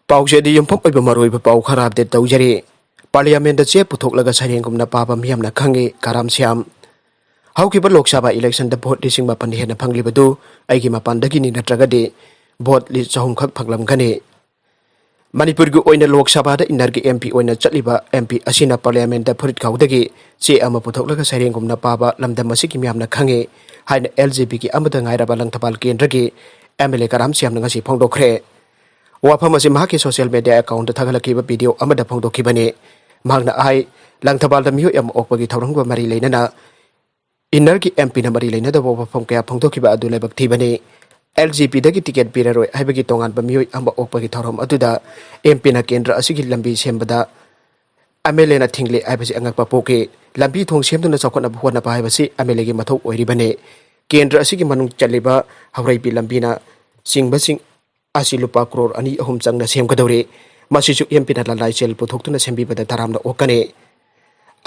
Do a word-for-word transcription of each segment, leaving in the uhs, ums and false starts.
ꯄꯥꯎꯁꯦ ꯑꯗꯨ ꯌꯨꯝꯐꯝ ꯑꯣꯏꯕ ꯃꯔꯨꯑꯣꯏꯕ ꯄꯥꯎ ꯈꯔ ꯑꯞꯗꯦꯠ ꯇꯧꯖꯔꯤ꯫ ꯄꯥꯔꯂꯤꯌꯥꯃꯦꯟꯗ ꯆꯦ ꯄꯨꯊꯣꯛꯂꯒ ꯁꯩꯔꯦꯡꯒꯨꯝꯅ ꯄꯥꯕ ꯃꯤꯌꯥꯝꯅ ꯈꯪꯉꯤ ꯀꯔꯥꯝ ꯁ꯭ꯌꯥꯝ꯫ ꯍꯧꯈꯤꯕ ꯂꯣꯛ ꯁꯚꯥ ꯏꯂꯦꯛꯁꯟꯗ ꯚꯣꯠ ꯂꯤꯁꯤꯡ ꯃꯥꯄꯟ ꯍꯦꯟꯅ ꯐꯪꯂꯤꯕꯗꯨ ꯑꯩꯒꯤ ꯃꯄꯥꯟꯗꯒꯤꯅꯤ, ꯅꯠꯇ꯭ꯔꯒꯗꯤ ꯚꯣꯠ ꯂꯤ ꯆꯍꯨꯝꯈꯛ ꯐꯪꯂꯝꯒꯅꯤ꯫ ꯃꯅꯤꯄꯨꯔꯒꯤ ꯑꯣꯏꯅ ꯂꯣꯛ ꯁꯚꯥꯗ ꯏꯟꯅꯔꯒꯤ ꯑꯦꯝ ꯄꯤ ꯑꯣꯏꯅ ꯆꯠꯂꯤꯕ ꯑꯦꯝ ꯄꯤ ꯑꯁꯤꯅ ꯄꯥꯔꯂꯤꯌꯥꯃꯦꯟꯗ ꯐꯨꯔꯤꯠ ꯈꯥꯎꯗꯒꯤ ꯆꯦ ꯑꯃ ꯄꯨꯊꯣꯛꯂꯒ ꯁꯩꯔꯦꯡꯒꯨꯝꯅ ꯄꯥꯕ ꯂꯝꯗꯝ ꯑꯁꯤꯒꯤ ꯃꯤꯌꯥꯝꯅ ꯈꯪꯉꯤ ꯍꯥꯏꯅ ꯑꯦꯜ ꯖꯦ ꯄꯤꯒꯤ ꯑꯃꯗ ꯉꯥꯏꯔꯕ ꯂꯪꯊꯕꯥꯜ ꯀꯦꯟꯗ꯭ꯔꯒꯤ ꯑꯦꯝ ꯑꯦꯜ ꯑꯦ ꯀꯔꯥꯝ ꯁ꯭ꯌꯥꯝꯅ ꯉꯁꯤ ꯐꯣꯡꯗꯣꯛꯈ꯭ꯔꯦ꯫ ꯋꯥꯐꯝ ꯑꯁꯤ ꯃꯍꯥꯛꯀꯤ ꯁꯣꯁꯤꯌꯦꯜ ꯃꯦꯗꯤꯌꯥ ꯑꯦꯀꯥꯎꯟꯗ ꯊꯥꯒꯠꯂꯛꯈꯤꯕ ꯚꯤꯗꯤꯑꯣ ꯑꯃꯗ ꯐꯣꯡꯗꯣꯛꯈꯤꯕꯅꯤ꯫ ꯃꯍꯥꯛꯅ ꯍꯥꯏ, ꯂꯪꯊꯕꯥꯜꯗ ꯃꯤꯑꯣꯏ ꯑꯃ ꯑꯣꯛꯄꯒꯤ ꯊꯧꯔꯝꯒ ꯃꯔꯤ ꯂꯩꯅꯅ ꯏꯟꯅꯔꯒꯤ ꯑꯦꯝ ꯄꯤꯅ ꯃꯔꯤ ꯂꯩꯅꯗꯕ ꯋꯥꯐꯝ ꯀꯌꯥ ꯐꯣꯡꯗꯣꯛꯈꯤꯕ ꯑꯗꯨ ꯂꯥꯏꯕꯛ ꯊꯤꯕꯅꯤ꯫ ꯑꯦꯜ ꯖꯦ ꯄꯤꯗꯒꯤ ꯇꯤꯀꯦꯠ ꯄꯤꯔꯔꯣꯏ ꯍꯥꯏꯕꯒꯤ ꯇꯣꯉꯥꯟꯕ ꯃꯤꯑꯣꯏ ꯑꯃ ꯑꯣꯛꯄꯒꯤ ꯊꯧꯔꯝ ꯑꯗꯨꯗ ꯑꯦꯝ ꯄꯤꯅ ꯀꯦꯟꯗ꯭ꯔ ꯑꯁꯤꯒꯤ ꯂꯝꯕꯤ ꯁꯦꯝꯕꯗ ꯑꯦꯝ ꯑꯦꯜ ꯑꯦꯅ ꯊꯤꯡꯂꯤ ꯍꯥꯏꯕꯁꯤ ꯑꯉꯛꯄ ꯄꯣꯛꯈꯤ꯫ ꯂꯝꯕꯤ ꯊꯣꯡ ꯁꯦꯝꯗꯨꯅ ꯆꯥꯎꯈꯠꯅꯕ ꯍꯣꯠꯅꯕ ꯍꯥꯏꯕꯁꯤ ꯑꯦꯝ ꯑꯦꯜ ꯑꯦꯒꯤ ꯃꯊꯧ ꯑꯣꯏꯔꯤꯕꯅꯤ꯫ ꯀꯦꯟꯗ꯭ꯔ ꯑꯁꯤꯒꯤ ꯃꯅꯨꯡ ꯆꯜꯂꯤꯕ ꯍꯧꯔꯩꯕꯤ ꯂꯝꯕꯤꯅ ꯆꯤꯡꯕꯁꯤꯡ ꯑꯁꯤ ꯂꯨꯄꯥ ꯀ꯭ꯔꯣꯔ ꯑꯅꯤ ꯑꯍꯨꯝ ꯆꯪꯅ ꯁꯦꯝꯒꯗꯧꯔꯤ꯫ ꯃꯁꯤꯁꯨ ꯑꯦꯝ ꯄꯤꯅ ꯂꯅꯥꯏ ꯁꯦꯜ ꯄꯨꯊꯣꯛꯇꯨꯅ ꯁꯦꯝꯕꯤꯕꯗ ꯇꯔꯥꯝꯅ ꯑꯣꯛꯀꯅꯤ꯫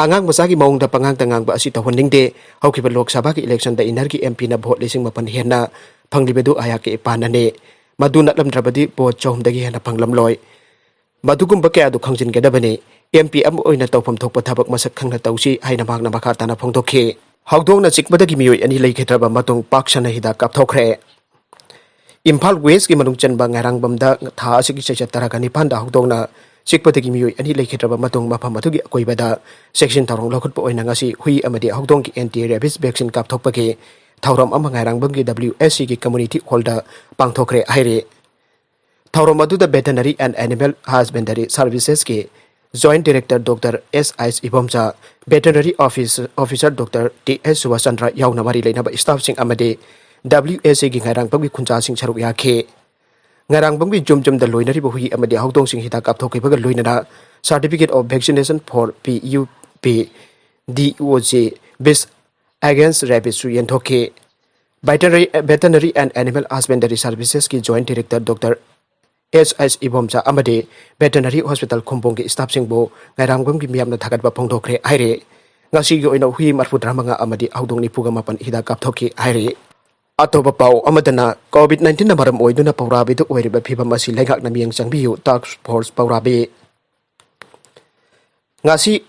ꯑꯉꯥꯡ ꯃꯆꯥꯒꯤ ꯃꯑꯣꯡꯗ ꯄꯉꯥꯡꯗ ꯉꯥꯡꯕ ꯑꯁꯤ ꯇꯧꯍꯟꯅꯤꯡꯗꯦ꯫ ꯍꯧꯈꯤꯕ ꯂꯣꯛ ꯁꯚꯥꯒꯤ ꯏꯂꯦꯛꯁꯟꯗ ꯏꯟꯅꯔꯒꯤ ꯑꯦꯝ ꯄꯤꯅ ꯚꯣꯠ ꯂꯤꯁꯤꯡ ꯃꯥꯄꯟ ꯍꯦꯟꯅ ꯐꯪꯂꯤꯕꯗꯨ ꯑꯩꯍꯥꯛꯀꯤ ꯏꯄꯥꯟꯅꯅꯤ꯫ ꯃꯗꯨ ꯅꯠꯂꯝꯗ꯭ꯔꯕꯗꯤ ꯚꯣꯠ ꯆꯍꯨꯝꯗꯒꯤ ꯍꯦꯟꯅ ꯐꯪꯂꯝꯂꯣꯏ꯫ ꯃꯗꯨꯒꯨꯝꯕ ꯀꯌꯥꯗꯨ ꯈꯪꯖꯤꯟꯒꯗꯕꯅꯤ꯫ ꯑꯦꯝ ꯄꯤ ꯑꯃ ꯑꯣꯏꯅ ꯇꯧꯐꯝ ꯊꯣꯛꯄ ꯊꯕꯛ ꯃꯁꯛ ꯈꯪꯅ ꯇꯧꯁꯤ ꯍꯥꯏꯅ ꯃꯍꯥꯛꯅ ꯃꯈꯥ ꯇꯥꯅ ꯐꯣꯡꯗꯣꯛꯈꯤ꯫ ꯍꯧꯗꯣꯡꯅ ꯆꯤꯛꯄꯗꯒꯤ ꯃꯤꯑꯣꯏ ꯑꯅꯤ ꯂꯩꯈꯤꯗ꯭ꯔꯕ ꯃꯇꯨꯡ ꯄꯥꯛ ꯁꯟꯅ ꯍꯤꯗꯥꯛ ꯀꯥꯞꯊꯣꯛꯈ꯭ꯔꯦ꯫ ꯏꯝꯐꯥꯜ ꯋꯦꯁꯀꯤ ꯃꯅꯨꯡ ꯆꯟꯕ ꯉꯥꯏꯔꯥꯡꯕꯝꯗ ꯊꯥ ꯑꯁꯤꯒꯤ ꯆꯩꯆꯠ ꯇꯔꯥꯒ ꯅꯤꯄꯥꯟꯗ ꯍꯧꯗꯣꯡꯅ ꯆꯤꯛꯄꯗꯒꯤ ꯃꯤꯑꯣꯏ ꯑꯅꯤ ꯂꯩꯈꯤꯗ꯭ꯔꯕ ꯃꯇꯨꯡ ꯃꯐꯝ ꯑꯗꯨꯒꯤ ꯑꯀꯣꯏꯕꯗ ꯆꯦꯛꯁꯤꯟ ꯊꯧꯔꯥꯡ ꯂꯧꯈꯠꯄ ꯑꯣꯏꯅ ꯉꯁꯤ ꯍꯨꯏ ꯑꯃꯗꯤ ꯍꯧꯗꯣꯡꯒꯤ ꯑꯦꯟꯇꯤ ꯔꯦꯕꯤꯁ ꯚꯦꯛꯁꯤꯟ ꯀꯥꯞꯊꯣꯛꯄꯒꯤ ꯊꯧꯔꯝ ꯑꯃ ꯉꯥꯏꯔꯥꯡꯕꯝꯒꯤ ꯗꯕ꯭ꯂꯤꯎ ꯑꯦꯁ ꯁꯤꯒꯤ ꯀꯝꯃ꯭ꯌꯨꯅꯤꯇꯤ ꯍꯣꯜꯗ ꯄꯥꯡꯊꯣꯛꯈ꯭ꯔꯦ ꯍꯥꯏꯔꯤ꯫ ꯊꯧꯔꯝ ꯑꯗꯨꯗ Veterinary and Animal Husbandry Servicesꯀꯤ Joint Director Doctor S H Ibomcha, Veterinary Office Officer Doctor T H Subhas Chandra ꯌꯥꯎꯅ ꯃꯔꯤ ꯂꯩꯅꯕ staffꯁꯤꯡ ꯑꯃꯗꯤ W S Aꯒꯤ ꯉꯥꯏꯔꯥꯡꯕꯝꯒꯤ ꯈꯨꯟꯖꯥꯁꯤꯡ ꯁꯔꯨꯛ ꯌꯥꯈꯤ꯫ ꯉꯥꯏꯔꯥꯡꯕꯝꯒꯤ ꯌꯨꯝ ꯌꯨꯝꯗ ꯂꯣꯏꯅꯔꯤꯕ ꯍꯨꯏ ꯑꯃꯗꯤ ꯍꯧꯗꯣꯡꯁꯤꯡ ꯍꯤꯗꯥꯛ ꯀꯥꯞꯊꯣꯛꯈꯤꯕꯒ ꯂꯣꯏꯅꯅ Certificate of Vaccination for P U P, D O G, Bis against Rabbitꯁꯨ ꯌꯦꯟꯊꯣꯛꯈꯤ꯫ Veterinary, Veterinary and Animal Husbandry Servicesꯀꯤ Joint Director Doctor S H Ibomcha ꯑꯃꯗꯤ Veterinary Hospital ꯈꯨꯝꯕꯣꯡꯒꯤ staffꯁꯤꯡꯕꯨ ꯉꯥꯏꯔꯥꯡꯕꯝꯒꯤ ꯃꯤꯌꯥꯝꯅ ꯊꯥꯒꯠꯄ ꯐꯣꯡꯗꯣꯛꯈ꯭ꯔꯦ ꯍꯥꯏꯔꯤ꯫ ꯉꯁꯤꯒꯤ ꯑꯣꯏꯅ ꯍꯨꯏ ꯃꯔꯤꯐꯨ ꯇꯔꯥꯃꯉꯥ ꯑꯃꯗꯤ ꯍꯧꯗꯣꯡ ꯅꯤꯐꯨꯒ ꯃꯥꯄꯟ ꯍꯤꯗꯥꯛ ꯀꯥꯞꯊꯣꯛꯈꯤ ꯍꯥꯏꯔꯤ꯫ ꯑꯇꯣꯞꯄ ꯄꯥꯎ ꯑꯃꯗꯅ, COVID nineteenꯅ ꯃꯔꯝ ꯑꯣꯏꯗꯨꯅ ꯄꯧꯔꯥꯕꯤꯗ ꯑꯣꯏꯔꯤꯕ ꯐꯤꯕꯝ ꯑꯁꯤ ꯂꯩꯉꯥꯛꯅ ꯃꯤꯠꯌꯦꯡ ꯆꯪꯕꯤꯌꯨ, Task Force ꯄꯧꯔꯥꯕꯤ꯫ ꯉꯁꯤ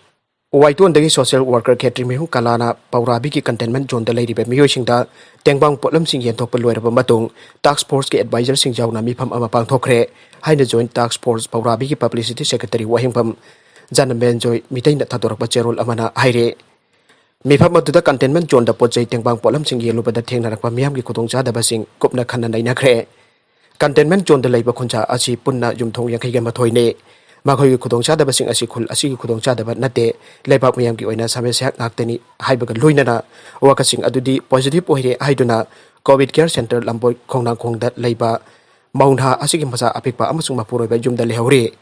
ꯋꯥꯏꯇꯣꯟꯗꯒꯤ social worker ꯈꯦꯇ꯭ꯔꯤꯃꯌꯨꯝ ꯀꯂꯥꯅ ꯄꯧꯔꯥꯕꯤꯒꯤ containment zoneꯗ ꯂꯩꯔꯤꯕ ꯃꯤꯑꯣꯏꯁꯤꯡꯗ ꯇꯦꯡꯕꯥꯡ ꯄꯣꯠꯂꯝꯁꯤꯡ ꯌꯦꯟꯊꯣꯛꯄ ꯂꯣꯏꯔꯕ ꯃꯇꯨꯡ, Task Forceꯀꯤ advisorꯁꯤꯡ ꯌꯥꯎꯅ ꯃꯤꯐꯝ ꯑꯃ ꯄꯥꯡꯊꯣꯛꯈ꯭ꯔꯦ ꯍꯥꯏꯅ Joint Task Force ꯄꯧꯔꯥꯕꯤꯒꯤ publicity secretary ꯋꯥꯍꯦꯡꯕꯝ ꯖꯅꯃꯦꯟꯖꯣꯏ ꯃꯤꯇꯩꯅ ꯊꯥꯗꯣꯔꯛꯄ ꯆꯦꯔꯣꯜ ꯑꯃꯅ ꯍꯥꯏꯔꯦ꯫ ꯃꯤꯐꯝ ꯑꯗꯨꯗ containment zoneꯗ ꯄꯣꯠ ꯆꯩ ꯇꯦꯡꯕꯥꯡ ꯄꯣꯠꯂꯝꯁꯤꯡ ꯌꯦꯜꯂꯨꯕꯗ ꯊꯦꯡꯅꯔꯛꯄ ꯃꯤꯌꯥꯝꯒꯤ ꯈꯨꯗꯣꯡꯆꯥꯗꯕꯁꯤꯡ ꯀꯨꯞꯅ ꯈꯟꯅ ꯅꯩꯅꯈ꯭ꯔꯦ꯫ Containment zoneꯗ ꯂꯩꯕ ꯈꯨꯟꯖꯥ ꯑꯁꯤ ꯄꯨꯟꯅ ꯌꯨꯝꯊꯣꯡ ꯌꯥꯡꯈꯩꯒ ꯃꯥꯊꯣꯏꯅꯤ꯫ ꯃꯈꯣꯏꯒꯤ ꯈꯨꯗꯣꯡꯆꯥꯗꯕꯁꯤꯡ ꯑꯁꯤ ꯈꯨꯜ ꯑꯁꯤꯒꯤ ꯈꯨꯗꯣꯡꯆꯥꯗꯕ ꯅꯠꯇꯦ, ꯂꯩꯕꯥꯛ ꯃꯤꯌꯥꯝꯒꯤ ꯑꯣꯏꯅ ꯁꯃꯁ꯭ꯌꯥ ꯉꯥꯛꯇꯅꯤ ꯍꯥꯏꯕꯒ ꯂꯣꯏꯅꯅ, ꯋꯥꯀꯠꯁꯤꯡ ꯑꯗꯨꯗꯤ positive ꯑꯣꯏꯔꯦ ꯍꯥꯏꯗꯨꯅ COVID care centre ꯂꯝꯕꯣꯏ ꯈꯣꯡꯅꯥꯡꯈꯣꯡꯗ ꯂꯩꯕ ꯃꯧ ꯅꯍꯥ ꯑꯁꯤꯒꯤ ꯃꯆꯥ ꯑꯄꯤꯛꯄ ꯑꯃꯁꯨꯡ ꯃꯄꯨꯔꯣꯏꯕ ꯌꯨꯝꯗ ꯂꯩꯍꯧꯔꯤ꯫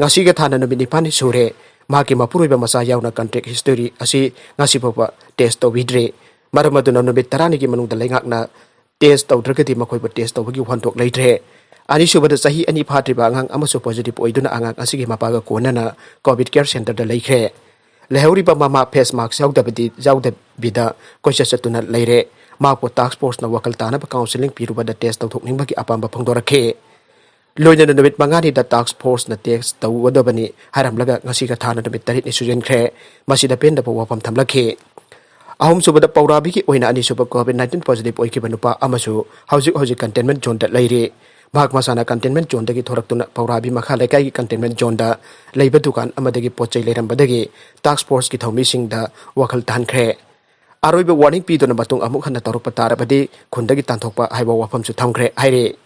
ꯉꯁꯤꯒ ꯊꯥꯅ ꯅꯨꯃꯤꯠ ꯅꯤꯄꯥꯟꯅꯤ ꯁꯨꯔꯦ꯫ ꯃꯍꯥꯛꯀꯤ ꯃꯄꯨꯔꯣꯏꯕ ꯃꯆꯥ ꯌꯥꯎꯅ contact history ꯑꯁꯤ ꯉꯁꯤ ꯐꯥꯎꯕ test ꯇꯧꯕꯤꯗ꯭ꯔꯤ꯫ ꯃꯔꯝ ꯑꯗꯨꯅ ꯅꯨꯃꯤꯠ ꯇꯔꯥꯅꯤꯒꯤ ꯃꯅꯨꯡꯗ ꯂꯩꯉꯥꯛꯅ test ꯇꯧꯗ꯭ꯔꯒꯗꯤ ꯃꯈꯣꯏꯕꯨ test ꯇꯧꯕꯒꯤ ꯋꯥꯍꯟꯊꯣꯛ ꯂꯩꯇ꯭ꯔꯦ꯫ ꯑꯅꯤꯁꯨꯕꯗ, ꯆꯍꯤ ꯑꯅꯤ ꯐꯥꯗ꯭ꯔꯤꯕ ꯑꯉꯥꯡ ꯑꯃꯁꯨ positive ꯑꯣꯏꯗꯨꯅ ꯑꯉꯥꯡ ꯑꯁꯤꯒꯤ ꯃꯄꯥꯒ ꯀꯣꯟꯅꯅ COVID care centreꯗ ꯂꯩꯈ꯭ꯔꯦ꯫ ꯂꯩꯍꯧꯔꯤꯕ ꯃꯃꯥ face mask ꯌꯥꯎꯗꯕꯗꯤ, ꯌꯥꯎꯗꯕꯤꯗ ꯀꯣꯏꯆꯠ ꯆꯠꯇꯨꯅ ꯂꯩꯔꯦ꯫ ꯃꯍꯥꯛꯄꯨ Task Forceꯅ ꯋꯥꯈꯜ ꯇꯥꯅꯕ counselling ꯄꯤꯔꯨꯕꯗ test ꯇꯧꯊꯣꯛꯅꯤꯡꯕꯒꯤ ꯑꯄꯥꯝꯕ ꯐꯣꯡꯗꯣꯔꯛꯈꯤ꯫ ꯂꯣꯏꯅꯅ ꯅꯨꯃꯤꯠ ꯃꯉꯥꯅꯤꯗ Task Forceꯅ test ꯇꯧꯒꯗꯕꯅꯤ ꯍꯥꯏꯔꯝꯂꯒ ꯉꯁꯤꯒ ꯊꯥꯅ ꯅꯨꯃꯤꯠ ꯇꯔꯦꯠꯅꯤ ꯁꯨꯖꯤꯟꯈ꯭ꯔꯦ꯫ ꯃꯁꯤꯗ ꯄꯦꯟꯗꯕ ꯋꯥꯐꯝ ꯊꯝꯂꯛꯈꯤ꯫ ꯑꯍꯨꯝꯁꯨꯕꯗ, ꯄꯧꯔꯥꯕꯤꯒꯤ ꯑꯣꯏꯅ ꯑꯅꯤꯁꯨꯕ COVID nineteen positive ꯑꯣꯏꯈꯤꯕ ꯅꯨꯄꯥ ꯑꯃꯁꯨ ꯍꯧꯖꯤꯛ ꯍꯧꯖꯤꯛ containment zoneꯗ ꯂꯩꯔꯤ꯫ ꯃꯍꯥꯛ ꯃꯁꯥꯅ containment zoneꯗꯒꯤ ꯊꯣꯔꯛꯇꯨꯅ ꯄꯧꯔꯥꯕꯤ ꯃꯈꯥ ꯂꯩꯀꯥꯏꯒꯤ containment zoneꯗ ꯂꯩꯕ ꯗꯨꯀꯥꯟ ꯑꯃꯗꯒꯤ ꯄꯣꯠ ꯆꯩ ꯂꯩꯔꯝꯕꯗꯒꯤ Task Forceꯀꯤ ꯊꯧꯃꯤꯁꯤꯡꯗ ꯋꯥꯈꯜ ꯇꯥꯍꯟꯈ꯭ꯔꯦ꯫ ꯑꯔꯣꯏꯕ warning ꯄꯤꯗꯨꯅ ꯃꯇꯨꯡ ꯑꯃꯨꯛ ꯍꯟꯅ ꯇꯧꯔꯛꯄ ꯇꯥꯔꯕꯗꯤ ꯈꯨꯟꯗꯒꯤ ꯇꯥꯟꯊꯣꯛꯄ ꯍꯥꯏꯕ ꯋꯥꯐꯝꯁꯨ ꯊꯝꯈ꯭ꯔꯦ ꯍꯥꯏꯔꯤ꯫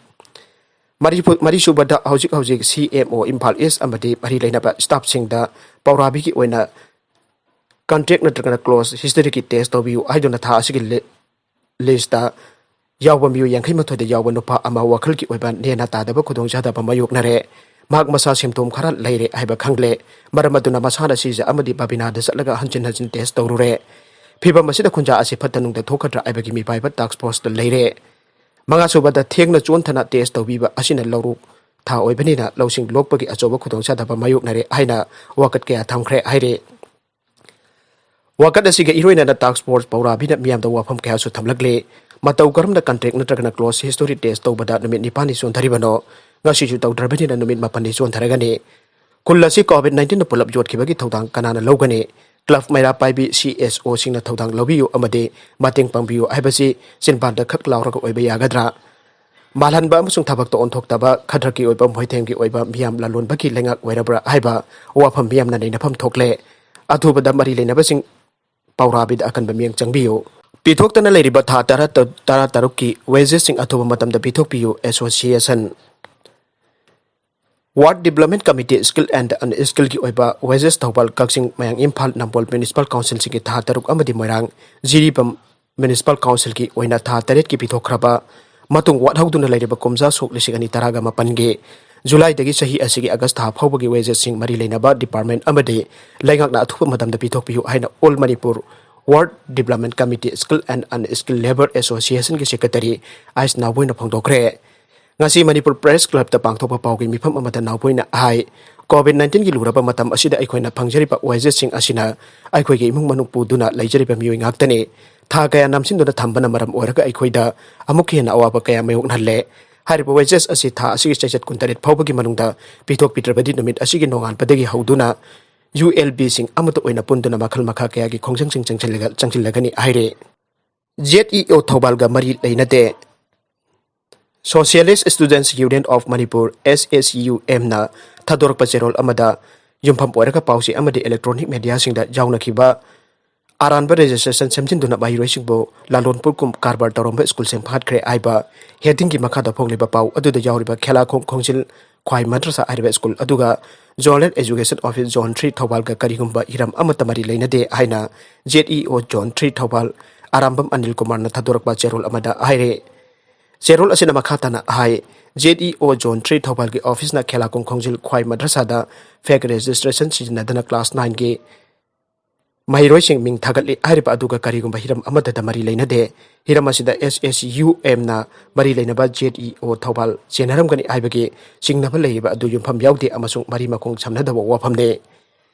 ꯃꯔꯤꯐꯨ-, ꯃꯔꯤꯁꯨꯕꯗ, ꯍꯧꯖꯤꯛ ꯍꯧꯖꯤꯛ CMO ꯏꯝꯐꯥꯜ East ꯑꯃꯗꯤ ꯃꯔꯤ ꯂꯩꯅꯕ staffꯁꯤꯡꯗ ꯄꯧꯔꯥꯕꯤꯒꯤ ꯑꯣꯏꯅ contact ꯅꯠꯇ꯭ꯔꯒꯅ close historyꯒꯤ test ꯇꯧꯕꯤꯌꯨ ꯍꯥꯏꯗꯨꯅ ꯊꯥ ꯑꯁꯤꯒꯤ li-, listꯇ ꯌꯥꯎꯕ ꯃꯤꯑꯣꯏ ꯌꯥꯡꯈꯩ ꯃꯥꯊꯣꯏꯗ ꯌꯥꯎꯕ ꯅꯨꯄꯥ ꯑꯃ ꯋꯥꯈꯜꯒꯤ ꯑꯣꯏꯕ ꯅꯦꯅꯥ ꯇꯥꯗꯕ ꯈꯨꯗꯣꯡꯆꯥꯗꯕ ꯃꯥꯌꯣꯛꯅꯔꯦ꯫ ꯃꯍꯥꯛ ꯃꯁꯥ symptom ꯈꯔ ꯂꯩꯔꯦ ꯍꯥꯏꯕ ꯈꯪꯂꯦ꯫ ꯃꯔꯝ ꯑꯗꯨꯅ ꯃꯁꯥꯅ ꯁꯤꯖ ꯑꯃꯗꯤ ꯕꯕꯤꯅꯥꯗ ꯆꯠꯂꯒ ꯍꯟꯖꯤꯟ ꯍꯟꯖꯤꯟ test ꯇꯧꯔꯨꯔꯦ꯫ ꯐꯤꯚꯝ ꯑꯁꯤꯗ ꯈꯨꯟꯖꯥ ꯑꯁꯤ ꯐꯠꯇ ꯅꯨꯡꯗ ꯊꯣꯛꯀꯗ꯭ꯔꯥ ꯍꯥꯏꯕꯒꯤ ꯃꯤꯄꯥꯏꯕ Task Forceꯇ ꯂꯩꯔꯦ꯫ ꯃꯉꯥꯁꯨꯕꯗ, ꯊꯦꯡꯅ ꯆꯣꯟꯊꯅ test ꯇꯧꯕꯤꯕ ꯑꯁꯤꯅ ꯂꯧꯔꯣꯛ ꯊꯥ ꯑꯣꯏꯕꯅꯤꯅ ꯂꯧꯁꯤꯡ ꯂꯣꯛꯄꯒꯤ ꯑꯆꯧꯕ ꯈꯨꯗꯣꯡꯆꯥꯗꯕ ꯃꯥꯌꯣꯛꯅꯔꯦ ꯍꯥꯏꯅ ꯋꯥꯀꯠ ꯀꯌꯥ ꯊꯝꯈ꯭ꯔꯦ ꯍꯥꯏꯔꯤ꯫ ꯋꯥꯀꯠ ꯑꯁꯤꯒ ꯏꯔꯣꯏꯅꯅ Task Force ꯄꯧꯔꯥꯕꯤꯅ ꯃꯤꯌꯥꯝꯗ ꯋꯥꯐꯝ ꯀꯌꯥꯁꯨ ꯊꯝꯂꯛꯂꯤ꯫ ꯃꯇꯧ ꯀꯔꯝꯅ ꯀꯟꯇ꯭ꯔꯦꯛ ꯅꯠꯇ꯭ꯔꯒꯅ ꯀ꯭ꯂꯣꯖ ꯍꯤꯁꯇꯣꯔꯤ ꯇꯦꯁ ꯇꯧꯕꯗ ꯅꯨꯃꯤꯠ ꯅꯤꯄꯥꯟꯅꯤ ꯆꯣꯟꯊꯔꯤꯕꯅꯣ? ꯉꯁꯤꯁꯨ ꯇꯧꯗ꯭ꯔꯕꯅꯤꯅ ꯅꯨꯃꯤꯠ ꯃꯥꯄꯟꯅꯤ ꯆꯣꯟꯊꯔꯒꯅꯤ꯫ ꯈꯨꯜ ꯑꯁꯤ ꯀꯣꯚꯤꯗ ꯅꯥꯏꯟꯇꯤꯟꯅ ꯄꯨꯂꯞ ꯌꯣꯠꯈꯤꯕꯒꯤ ꯊꯧꯗꯥꯡ ꯀꯅꯥꯅ ꯂꯧꯒꯅꯤ? ꯀ꯭ꯂꯕ ꯃꯩꯔꯥ ꯄꯥꯏꯕꯤ ꯁꯤ ꯑꯦꯁ ꯑꯣꯁꯤꯡꯅ ꯊꯧꯗꯥꯡ ꯂꯧꯕꯤꯌꯨ ꯑꯃꯗꯤ ꯃꯇꯦꯡ ꯄꯥꯡꯕꯤꯌꯨ ꯍꯥꯏꯕꯁꯤ ꯆꯤꯟꯕꯥꯟꯗ ꯈꯛ ꯂꯥꯎꯔꯒ ꯑꯣꯏꯕ ꯌꯥꯒꯗ꯭ꯔꯥ? ꯃꯥꯜꯍꯟꯕ ꯑꯃꯁꯨꯡ ꯊꯕꯛꯇ ꯑꯣꯟꯊꯣꯛꯇꯕ, ꯈꯗ꯭ꯔꯛꯀꯤ ꯑꯣꯏꯕ, ꯃꯣꯏꯊꯦꯝꯒꯤ ꯑꯣꯏꯕ ꯃꯤꯌꯥꯝ ꯂꯥꯂꯣꯟꯕꯒꯤ ꯂꯩꯉꯥꯛ ꯑꯣꯏꯔꯕ꯭ꯔꯥ ꯍꯥꯏꯕ ꯋꯥꯐꯝ ꯃꯤꯌꯥꯝꯅ ꯅꯩꯅꯐꯝ ꯊꯣꯛꯂꯦ꯫ ꯑꯊꯨꯕꯗ ꯃꯔꯤ ꯂꯩꯅꯕꯁꯤꯡ ꯄꯥꯎꯔꯥꯕꯤꯗ ꯑꯀꯟꯕ ꯃꯤꯠꯌꯦꯡ ꯆꯪꯕꯤꯌꯨ꯫ ꯄꯤꯊꯣꯛꯇꯅ ꯂꯩꯔꯤꯕ ꯊꯥ ꯇꯔꯥ, ꯇꯔꯥ ꯇꯔꯨꯛꯀꯤ ꯋꯦꯖꯦꯁꯁꯤꯡ ꯑꯊꯨꯕ ꯃꯇꯝꯗ ꯄꯤꯊꯣꯛꯄꯤꯌꯨ, ꯑꯦꯁꯣꯁꯤꯌꯦꯁꯟ꯫ Ward Development Committee Skill and Unskillꯒꯤ ꯑꯣꯏꯕ ꯋꯦꯖꯦꯁ ꯊꯧꯕꯥꯜ, ꯀꯛꯆꯤꯡ, ꯃꯌꯥꯡ ꯏꯝꯐꯥꯜ, ꯅꯝꯕꯣꯜ ꯃ꯭ꯌꯨꯅꯤꯁꯤꯄꯥꯜ ꯀꯥꯎꯟꯁꯤꯜꯁꯤꯡꯒꯤ ꯊꯥ ꯇꯔꯨꯛ ꯑꯃꯗꯤ ꯃꯣꯏꯔꯥꯡ, ꯖꯤꯔꯤꯕꯥꯝ ꯃ꯭ꯌꯨꯅꯤꯁꯤꯄꯥꯜ ꯀꯥꯎꯟꯁꯤꯜꯒꯤ ꯑꯣꯏꯅ ꯊꯥ ꯇꯔꯦꯠꯀꯤ ꯄꯤꯊꯣꯛꯈ꯭ꯔꯕ ꯃꯇꯨꯡ ꯋꯥꯠꯍꯧꯗꯨꯅ ꯂꯩꯔꯤꯕ ꯀꯨꯝꯖꯥ ꯁꯣꯛ ꯂꯤꯁꯤꯡ ꯑꯅꯤ ꯇꯔꯥꯒ ꯃꯥꯄꯟꯒꯤ ꯖꯨꯂꯥꯏꯗꯒꯤ ꯆꯍꯤ ꯑꯁꯤꯒꯤ ꯑꯥꯒꯁ ꯊꯥ ꯐꯥꯎꯕꯒꯤ ꯋꯦꯖꯦꯁꯁꯤꯡ ꯃꯔꯤ ꯂꯩꯅꯕ ꯗꯤꯄꯥꯔꯠꯃꯦꯟ ꯑꯃꯗꯤ ꯂꯩꯉꯥꯛꯅ ꯑꯊꯨꯕ ꯃꯇꯝꯗ ꯄꯤꯊꯣꯛꯄꯤꯌꯨ ꯍꯥꯏꯅ All Manipur Ward Development Committee Skill and Unskilled Labour Associationꯒꯤ ꯁꯦꯀ꯭ꯔꯦꯇꯔꯤ ꯑꯥꯏꯁ ꯅꯥꯎꯕꯣꯏꯅ ꯐꯣꯡꯗꯣꯛꯈ꯭ꯔꯦ꯫ ꯉꯁꯤ ꯃꯅꯤꯄꯨꯔ ꯄ꯭ꯔꯦꯁ ꯀ꯭ꯂꯕꯇ ꯄꯥꯡꯊꯣꯛꯄ ꯄꯥꯎꯒꯤ ꯃꯤꯐꯝ ꯑꯃꯗ ꯅꯥꯎꯕꯣꯏꯅ ꯍꯥꯏ, ꯀꯣꯚꯤꯗ ꯅꯥꯏꯟꯇꯤꯟꯒꯤ ꯂꯨꯔꯕ ꯃꯇꯝ ꯑꯁꯤꯗ ꯑꯩꯈꯣꯏꯅ ꯐꯪꯖꯔꯤꯕ ꯋꯦꯖꯦꯁꯁꯤꯡ ꯑꯁꯤꯅ ꯑꯩꯈꯣꯏꯒꯤ ꯏꯃꯨꯡ ꯃꯅꯨꯡ ꯄꯨꯗꯨꯅ ꯂꯩꯖꯔꯤꯕ ꯃꯤꯑꯣꯏ ꯉꯥꯛꯇꯅꯤ꯫ ꯊꯥ ꯀꯌꯥ ꯅꯝꯁꯤꯟꯗꯨꯅ ꯊꯝꯕꯅ ꯃꯔꯝ ꯑꯣꯏꯔꯒ ꯑꯩꯈꯣꯏꯗ ꯑꯃꯨꯛꯀ ꯍꯦꯟꯅ ꯑꯋꯥꯕ ꯀꯌꯥ ꯃꯥꯌꯣꯛꯅꯍꯜꯂꯦ꯫ ꯍꯥꯏꯔꯤꯕ ꯋꯦꯖꯦꯁ ꯑꯁꯤ ꯊꯥ ꯑꯁꯤꯒꯤ ꯆꯩꯆꯠ ꯀꯨꯟꯇꯔꯦꯠ ꯐꯥꯎꯕꯒꯤ ꯃꯅꯨꯡꯗ ꯄꯤꯊꯣꯛꯄꯤꯗ꯭ꯔꯕꯗꯤ ꯅꯨꯃꯤꯠ ꯑꯁꯤꯒꯤ ꯅꯣꯡꯉꯥꯟꯕꯗꯒꯤ ꯍꯧꯗꯨꯅ ꯌꯨ ꯑꯦꯜ ꯕꯤꯁꯤꯡ ꯑꯃꯠꯇ ꯑꯣꯏꯅ ꯄꯨꯟꯗꯨꯅ ꯃꯈꯜ ꯃꯈꯥ ꯀꯌꯥꯒꯤ ꯈꯣꯡꯖꯪꯁꯤꯡ ꯆꯪꯁꯤꯜꯂꯒ-, ꯆꯪꯁꯤꯜꯂꯒꯅꯤ ꯍꯥꯏꯔꯦ꯫ ꯖꯦꯠ ꯏ ꯑꯣ ꯊꯧꯕꯥꯜꯒ ꯃꯔꯤ ꯂꯩꯅꯗꯦ꯫ Socialist Students Union of Manipur, S S U M ꯅ ꯊꯥꯗꯣꯔꯛꯄ ꯆꯦꯔꯣꯜ ꯑꯃꯗ ꯌꯨꯝꯐꯝ ꯑꯣꯏꯔꯒ ꯄꯥꯎꯆꯦ ꯑꯃꯗꯤ ꯏꯂꯦꯛꯇ꯭ꯔꯣꯅꯤꯛ ꯃꯦꯗꯤꯌꯥꯁꯤꯡꯗ ꯌꯥꯎꯅꯈꯤꯕ ꯑꯔꯥꯟꯕ ꯔꯦꯖꯤꯁꯇ꯭ꯔꯦꯁꯟ ꯁꯦꯝꯖꯤꯟꯗꯨꯅ ꯃꯍꯩꯔꯣꯏꯁꯤꯡꯕꯨ ꯂꯥꯂꯣꯟ ꯄꯨꯔꯀꯨꯝ ꯀꯔꯕꯥꯔ ꯇꯧꯔꯝꯕ ꯁ꯭ꯀꯨꯜꯁꯤꯡ ꯐꯥꯠꯈ꯭ꯔꯦ ꯍꯥꯏꯕ ꯍꯦꯗꯤꯡꯒꯤ ꯃꯈꯥꯗ ꯐꯣꯡꯂꯤꯕ ꯄꯥꯎ ꯑꯗꯨꯗ ꯌꯥꯎꯔꯤꯕ ꯈꯦꯂꯥꯈꯣꯡ ꯈꯣꯡꯖꯤꯜ ꯈ꯭ꯋꯥꯏ ꯃꯗ꯭ꯔꯁꯥ ꯍꯥꯏꯔꯤꯕ ꯁ꯭ꯀꯨꯜ ꯑꯗꯨꯒ Zonal Education Office Zone three ꯊꯧꯕꯥꯜꯒ ꯀꯔꯤꯒꯨꯝꯕ ꯍꯤꯔꯝ ꯑꯃꯠꯇ ꯃꯔꯤ ꯂꯩꯅꯗꯦ ꯍꯥꯏꯅ ꯖꯦꯠ ꯏ ꯑꯣ Zone three ꯊꯧꯕꯥꯜ ꯑꯔꯥꯝꯕꯝ ꯑꯅꯤꯜ ꯀꯨꯃꯥꯔꯅ ꯊꯥꯗꯣꯔꯛꯄ ꯆꯦꯔꯣꯜ ꯑꯃꯗ ꯍꯥꯏꯔꯦ꯫ ꯆꯦꯔꯣꯜ ꯑꯁꯤꯅ ꯃꯈꯥ ꯇꯥꯅ ꯍꯥꯏ, ꯖꯦꯠ ꯏ ꯑꯣ Zone three ꯊꯧꯕꯥꯜꯒꯤ ꯑꯣꯐꯤꯁꯅ ꯈꯦꯂꯥꯀꯣꯡ ꯈꯣꯡꯖꯤꯜ ꯈ꯭ꯋꯥꯏ ꯃꯗ꯭ꯔꯁꯥꯗ fake registration ꯁꯤꯖꯤꯟꯅꯗꯅ class nineꯒꯤ ꯃꯍꯩꯔꯣꯏꯁꯤꯡ ꯃꯤꯡ ꯊꯥꯒꯠꯂꯤ ꯍꯥꯏꯔꯤꯕ ꯑꯗꯨꯒ ꯀꯔꯤꯒꯨꯝꯕ ꯍꯤꯔꯝ ꯑꯃꯠꯇꯗ ꯃꯔꯤ ꯂꯩꯅꯗꯦ꯫ ꯍꯤꯔꯝ ꯑꯁꯤꯗ S S U M ꯅ ꯃꯔꯤ ꯂꯩꯅꯕ ꯖꯦꯠ ꯏ ꯑꯣ ꯊꯧꯕꯥꯜ ꯆꯦꯟꯅꯔꯝꯒꯅꯤ ꯍꯥꯏꯕꯒꯤ ꯆꯤꯡꯅꯕ ꯂꯩꯔꯤꯕ ꯑꯗꯨ ꯌꯨꯝꯐꯝ ꯌꯥꯎꯗꯦ ꯑꯃꯁꯨꯡ ꯃꯔꯤ ꯃꯈꯣꯡ ꯁꯝꯅꯗꯕ ꯋꯥꯐꯝꯅꯤ꯫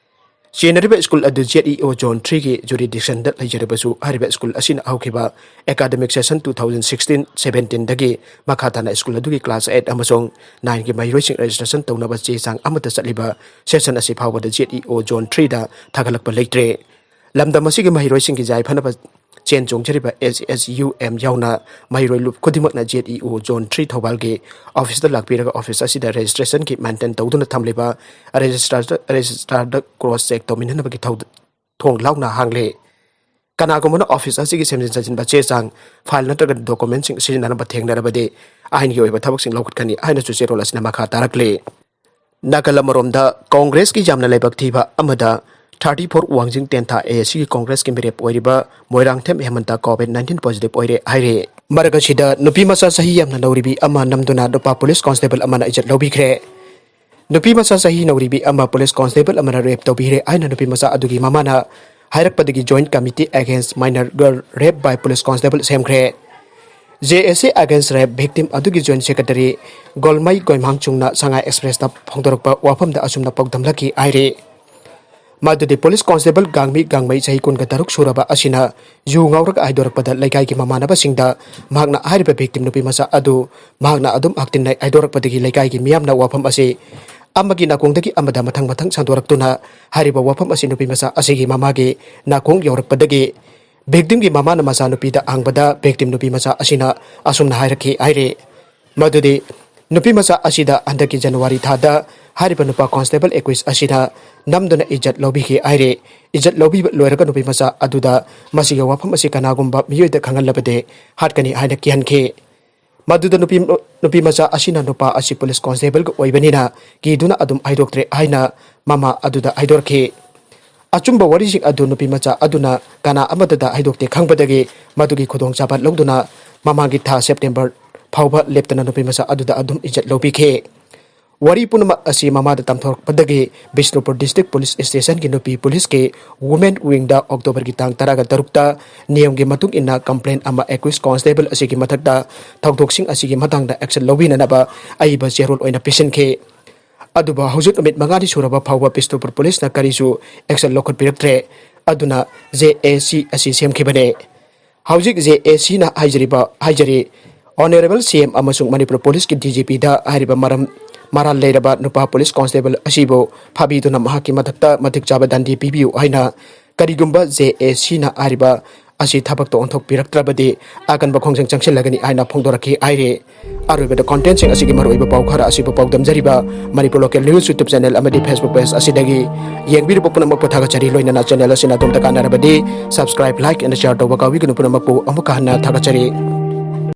ꯆꯦꯟꯅꯔꯤꯕ ꯁ꯭ꯀꯨꯜ ꯑꯗꯨ ZEO Zone three ꯒꯤ jurisdiction ꯗ ꯂꯩꯖꯔꯕꯁꯨ, ꯍꯥꯏꯔꯤꯕ ꯁ꯭ꯀꯨꯜ ꯑꯁꯤꯅ ꯍꯧꯈꯤꯕ academic session two thousand sixteen seventeen ꯗꯒꯤ ꯃꯈꯥ ꯇꯥꯅ ꯁ꯭ꯀꯨꯜ ꯑꯗꯨꯒꯤ class eight ꯑꯃꯁꯨꯡ nine ꯒꯤ ꯃꯍꯩꯔꯣꯏꯁꯤꯡ registration ꯇꯧꯅꯕ ꯆꯦ ꯆꯥꯡ ꯑꯃꯠꯇ ꯆꯠꯂꯤꯕ session ꯑꯁꯤ ꯐꯥꯎꯕꯗ ZEO Zone three ꯗ ꯊꯥꯒꯠꯂꯛꯄ ꯂꯩꯇ꯭ꯔꯦ꯫ ꯂꯝꯗꯝ ꯑꯁꯤꯒꯤ ꯃꯍꯩꯔꯣꯏꯁꯤꯡꯒꯤ ꯌꯥꯏꯐꯅꯕ ꯆꯦꯟ ꯆꯣꯡꯖꯔꯤꯕ SSUM ꯌꯥꯎꯅ ꯃꯍꯩꯔꯣꯏ ꯂꯨꯞ ꯈꯨꯗꯤꯡꯃꯛꯅ ZEO Zone three ꯊꯧꯕꯥꯜꯒꯤ office ꯇ ꯂꯥꯛꯄꯤꯔꯒ office ꯑꯁꯤꯗ registration ꯒꯤ maintain ꯇꯧꯗꯨꯅ ꯊꯝꯂꯤꯕ registrar ꯗ, registrar ꯗ cross check ꯇꯧꯃꯤꯟꯅꯅꯕꯒꯤ ꯊꯧ-, ꯊꯣꯡ ꯂꯥꯎꯅ ꯍꯥꯡꯂꯦ꯫ ꯀꯅꯥꯒꯨꯝꯕꯅ office ꯑꯁꯤꯒꯤ ꯁꯦꯝꯖꯤꯟ ꯁꯥꯖꯤꯟꯕ ꯆꯦ ꯆꯥꯡ, file ꯅꯠꯇ꯭ꯔꯒ document ꯁꯤꯡ ꯁꯤꯖꯤꯟꯅꯅꯕ ꯊꯦꯡꯅꯔꯕꯗꯤ ꯑꯥꯏꯟꯒꯤ ꯑꯣꯏꯕ ꯊꯕꯛꯁꯤꯡ ꯂꯧꯈꯠꯀꯅꯤ ꯍꯥꯏꯅꯁꯨ ꯆꯦꯔꯣꯜ ꯑꯁꯤꯅ ꯃꯈꯥ ꯇꯥꯔꯛꯂꯤ꯫ ꯅꯥꯀꯜ ꯑꯃꯔꯣꯝꯗ, Congress ꯀꯤ ꯌꯥꯝꯅ ꯂꯥꯏꯕꯛ ꯊꯤꯕ ꯑꯃꯗ thirty four ꯋꯥꯡꯖꯤꯡ ꯇꯦꯟꯊꯥ ASC ꯒꯤ Congress ꯀꯤ ꯃꯤꯔꯦꯞ ꯑꯣꯏꯔꯤꯕ ꯃꯣꯏꯔꯥꯡꯊꯦꯝ ꯍꯦꯃꯟꯇ COVID nineteen positive ꯑꯣꯏꯔꯦ ꯍꯥꯏꯔꯦ꯫ ꯃꯔꯛ ꯑꯁꯤꯗ, ꯅꯨꯄꯤ ꯃꯆꯥ ꯆꯍꯤ ꯌꯥꯝꯅ ꯅꯧꯔꯤꯕꯤ ꯑꯃ ꯅꯝꯗꯨꯅ ꯅꯨꯄꯥ police constable ꯑꯃꯅ ꯏꯖꯠ ꯂꯧꯕꯤꯈ꯭ꯔꯦ꯫ ꯅꯨꯄꯤ ꯃꯆꯥ ꯆꯍꯤ ꯅꯧꯔꯤꯕꯤ ꯑꯃ police constable ꯑꯃꯅ rape ꯇꯧꯕꯤꯈ꯭ꯔꯦ ꯍꯥꯏꯅ ꯅꯨꯄꯤ ꯃꯆꯥ ꯑꯗꯨꯒꯤ ꯃꯃꯥꯅ ꯍꯥꯏꯔꯛꯄꯗꯒꯤ Joint Committee Against Minor Girl Rape by Police Constable ꯁꯦꯝꯈ꯭ꯔꯦ꯫ JAC Against Rape Victim ꯑꯗꯨꯒꯤ Joint Secretary ꯒꯣꯜꯃꯩ ꯒꯣꯏꯃꯥꯡꯆꯨꯡꯅ ꯁꯉꯥꯏ Express ꯇ ꯐꯣꯡꯗꯣꯔꯛꯄ ꯋꯥꯐꯝꯗ ꯑꯁꯨꯝꯅ ꯄꯥꯎꯗꯝꯂꯛꯈꯤ ꯍꯥꯏꯔꯤ꯫ ꯃꯗꯨꯗꯤ police constable ꯒꯥꯡꯃꯤ ꯒꯥꯡꯃꯩ ꯆꯍꯤ ꯀꯨꯟꯒ ꯇꯔꯨꯛ ꯁꯨꯔꯕ ꯑꯁꯤꯅ ꯌꯨ ꯉꯥꯎꯔꯒ ꯍꯥꯏꯗꯣꯔꯛꯄꯗ ꯂꯩꯀꯥꯏꯒꯤ ꯃꯃꯥꯟꯅꯕꯁꯤꯡꯗ ꯃꯍꯥꯛꯅ ꯍꯥꯏꯔꯤꯕ victim ꯅꯨꯄꯤ ꯃꯆꯥ ꯑꯗꯨ ꯃꯍꯥꯛꯅ ꯑꯗꯨꯝ ꯍꯛꯇꯤꯟꯅꯩ ꯍꯥꯏꯗꯣꯔꯛꯄꯗꯒꯤ ꯂꯩꯀꯥꯏꯒꯤ ꯃꯤꯌꯥꯝꯅ ꯋꯥꯐꯝ ꯑꯁꯤ ꯑꯃꯒꯤ ꯅꯥꯀꯣꯡꯗꯒꯤ ꯑꯃꯗ ꯃꯊꯪ ꯃꯊꯪ ꯁꯟꯗꯣꯔꯛꯇꯨꯅ ꯍꯥꯏꯔꯤꯕ ꯋꯥꯐꯝ ꯑꯁꯤ ꯅꯨꯄꯤ ꯃꯆꯥ ꯑꯁꯤꯒꯤ ꯃꯃꯥꯒꯤ ꯅꯥꯀꯣꯡ ꯌꯧꯔꯛꯄꯗꯒꯤ victim ꯒꯤ ꯃꯃꯥꯅ ꯃꯆꯥꯅꯨꯄꯤꯗ ꯍꯪꯕꯗ victim ꯅꯨꯄꯤ ꯃꯆꯥ ꯑꯁꯤꯅ ꯑꯁꯨꯝꯅ ꯍꯥꯏꯔꯛꯈꯤ ꯍꯥꯏꯔꯤ꯫ ꯃꯗꯨꯗꯤ ꯅꯨꯄꯤ ꯃꯆꯥ ꯑꯁꯤꯗ ꯍꯟꯗꯛꯀꯤ January ꯊꯥꯗ ꯍꯥꯏꯔꯤꯕ ꯅꯨꯄꯥ constable ꯑꯦꯀ꯭ꯋꯤꯁ ꯑꯁꯤꯅ ꯅꯝꯗꯨꯅ ꯏꯖꯠ ꯂꯧꯕꯤꯈꯤ ꯍꯥꯏꯔꯤ꯫ ꯏꯖꯠ ꯂꯧꯕꯤꯕ ꯂꯣꯏꯔꯒ ꯅꯨꯄꯤ ꯃꯆꯥ ꯑꯗꯨꯗ ꯃꯁꯤꯒꯤ ꯋꯥꯐꯝ ꯑꯁꯤ ꯀꯅꯥꯒꯨꯝꯕ ꯃꯤꯑꯣꯏꯗ ꯈꯪꯍꯜꯂꯕꯗꯤ ꯍꯥꯠꯀꯅꯤ ꯍꯥꯏꯅ ꯀꯤꯍꯟꯈꯤ꯫ ꯃꯗꯨꯗ ꯅꯨꯄꯤ, ꯅꯨꯄꯤ ꯃꯆꯥ ꯑꯁꯤꯅ ꯅꯨꯄꯥ ꯑꯁꯤ police constable ꯒ ꯑꯣꯏꯕꯅꯤꯅ ꯀꯤꯗꯨꯅ ꯑꯗꯨꯝ ꯍꯥꯏꯗꯣꯛꯇ꯭ꯔꯦ ꯍꯥꯏꯅ ꯃꯃꯥ ꯑꯗꯨꯗ ꯍꯥꯏꯗꯣꯔꯛꯈꯤ꯫ ꯑꯆꯨꯝꯕ ꯋꯥꯔꯤꯁꯤꯡ ꯑꯗꯨ ꯅꯨꯄꯤ ꯃꯆꯥ ꯑꯗꯨꯅ ꯀꯅꯥ ꯑꯃꯠꯇꯗ ꯍꯥꯏꯗꯣꯛꯇꯦ ꯈꯪꯕꯗꯒꯤ ꯃꯗꯨꯒꯤ ꯈꯨꯗꯣꯡꯆꯥꯕ ꯂꯧꯗꯨꯅ ꯃꯃꯥꯡꯒꯤ ꯊꯥ September ꯐꯥꯎꯕ ꯂꯦꯞꯇꯅ ꯅꯨꯄꯤ ꯃꯆꯥ ꯑꯗꯨꯗ ꯑꯗꯨꯝ ꯏꯖꯠ ꯂꯧꯕꯤꯈꯤ꯫ ꯋꯥꯔꯤ ꯄꯨꯝꯅꯃꯛ ꯑꯁꯤ ꯃꯃꯥꯗ ꯇꯝꯊꯣꯔꯛꯄꯗꯒꯤ ꯕꯤꯁꯅꯨꯄꯨꯔ District Police Station ꯒꯤ ꯅꯨꯄꯤ police ꯀꯤ Women Wing ꯗ October ꯒꯤ ꯇꯥꯡ ꯇꯔꯥꯒ ꯇꯔꯨꯛꯇ ꯅꯤꯌꯝꯒꯤ ꯃꯇꯨꯡ ꯏꯟꯅ complaint ꯑꯃ ꯑꯦꯀ꯭ꯋꯤꯁ constable ꯑꯁꯤꯒꯤ ꯃꯊꯛꯇ ꯊꯧꯗꯣꯛꯁꯤꯡ ꯑꯁꯤꯒꯤ ꯃꯇꯥꯡꯗ action ꯂꯧꯕꯤꯅꯅꯕ ꯑꯏꯕ ꯆꯦꯔꯣꯜ ꯑꯣꯏꯅ ꯄꯤꯁꯤꯟꯈꯤ꯫ ꯑꯗꯨꯕꯨ ꯍꯧꯖꯤꯛ ꯅꯨꯃꯤꯠ ꯃꯉꯥꯅꯤ ꯁꯨꯔꯕ ꯐꯥꯎꯕ ꯄꯤꯁꯇꯨꯄꯨꯔ ꯄꯨꯂꯤꯁꯅ ꯀꯔꯤꯁꯨ action ꯂꯧꯈꯠꯄꯤꯔꯛꯇ꯭ꯔꯦ꯫ ꯑꯗꯨꯅ JAC ꯑꯁꯤ ꯁꯦꯝꯈꯤꯕꯅꯦ꯫ ꯍꯧꯖꯤꯛ JACꯅ ꯍꯥꯏꯖꯔꯤꯕ, ꯍꯥꯏꯖꯔꯤ, Honourable CM ꯑꯃꯁꯨꯡ ꯃꯅꯤꯄꯨꯔ ꯄꯨꯂꯤꯁꯀꯤ DGPꯗ ꯍꯥꯏꯔꯤꯕ ꯃꯔꯝ, ꯃꯔꯥꯜ ꯂꯩꯔꯕ ꯅꯨꯄꯥ ꯄꯨꯂꯤꯁ ꯀꯣꯟꯁꯇꯦꯕꯜ ꯑꯁꯤꯕꯨ ꯐꯥꯕꯤꯗꯨꯅ ꯃꯍꯥꯛꯀꯤ ꯃꯊꯛꯇ ꯃꯇꯤꯛ ꯆꯥꯕ ꯗꯟꯗꯤ ꯄꯤꯕꯤꯌꯨ ꯍꯥꯏꯅ, ꯀꯔꯤꯒꯨꯝꯕ JACꯅ ꯍꯥꯏꯔꯤꯕ ꯑꯁꯤ ꯊꯕꯛꯇ ꯑꯣꯟꯊꯣꯛꯄꯤꯔꯛꯇ꯭ꯔꯕꯗꯤ ꯑꯀꯟꯕ ꯈꯣꯡꯖꯪ ꯆꯪꯁꯤꯜꯂꯒꯅꯤ ꯍꯥꯏꯅ ꯐꯣꯡꯗꯣꯔꯛꯈꯤ ꯍꯥꯏꯔꯤ꯫ ꯑꯔꯣꯏꯕꯗ contentꯁꯤꯡ ꯑꯁꯤꯒꯤ ꯃꯔꯨꯑꯣꯏꯕ ꯄꯥꯎ ꯈꯔ ꯑꯁꯤꯕꯨ ꯄꯥꯎꯗꯝꯖꯔꯤꯕ Manipur Local News YouTube channel ꯑꯃꯗꯤ Facebook page ꯑꯁꯤꯗꯒꯤ ꯌꯦꯡꯕꯤꯔꯤꯕ ꯄꯨꯝꯅꯃꯛꯄꯨ ꯊꯥꯒꯠꯆꯔꯤ꯫ ꯂꯣꯏꯅꯅ channel ꯑꯁꯤꯅ ꯑꯗꯣꯝꯗ ꯀꯥꯟꯅꯔꯕꯗꯤ subscribe, like and share ꯇꯧꯕ ꯀꯥꯎꯕꯤꯒꯅꯨ꯫ ꯄꯨꯝꯅꯃꯛꯄꯨ ꯑꯃꯨꯛꯀ ꯍꯟꯅ ꯊꯥꯒꯠꯆꯔꯤ꯫